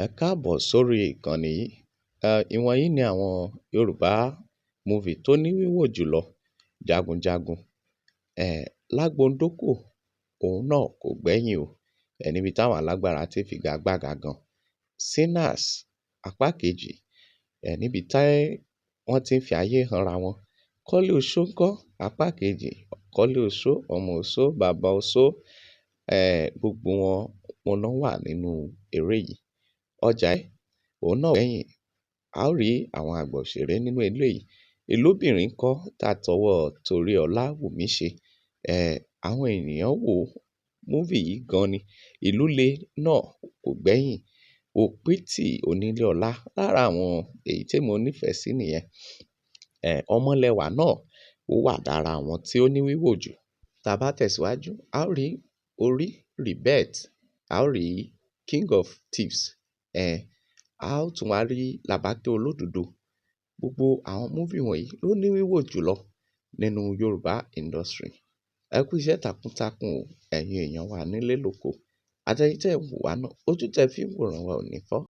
Ẹ káàbọ̀ sórí ìkànnì yìí. Ìwọ̀nyí ni àwọn Yorùbá movie tó ní wíwò jùlọ. Jagunjagun, Lágbońdókò, òun náà kò gbẹ́yìn o, níbi táwọn alágbára ti figagbága gan. Sinners apá kejì, níbi tí wọ́n ti ń fi ayé hanra wọn. Kọ́lé Oṣó ńkọ́ apá kejì, Kọ́lé Oṣó, Ọmọ Oṣó, Bàbá Oṣó, gbogbo wọn wọn náà wà nínú eré yìí. Ọjà ẹ́, òun náà gbẹ̀yìn. A ó rí àwọn àgbà òṣèré nínú eléyìí. Ìlúbìnrin ńkọ́ tá tọwọ́ Toríọlá Wùmí ṣe. Àwọn ènìyàn wò movie yìí gan ni. Ìlúle náà kò gbẹ́yìn. Òpìtì Onílé Ọlá lára àwọn èyí tí mo nífẹ̀ẹ́ sí nìyẹn. Ọmọlẹ́wà náà ó wà lára àwọn tí ó ní wíwò jù. Tá a bá tẹ̀síwájú, a ó rí Orí Rebirth, a ó rí King of Thieves, a ó tún wá rí Làbákẹ́ Olódodo. Gbogbo àwọn movie wọ̀nyí ló ní wíwò jùlọ nínú Yorùbá industry. Ẹ kú iṣẹ́ takuntakun o, ẹ̀yin èèyàn wa nílé lóko. Àtẹ̀yin tẹ́ ẹ̀ ń wò wá náà, ojú tẹ́ fi ń wòran wa ò ní fọ́.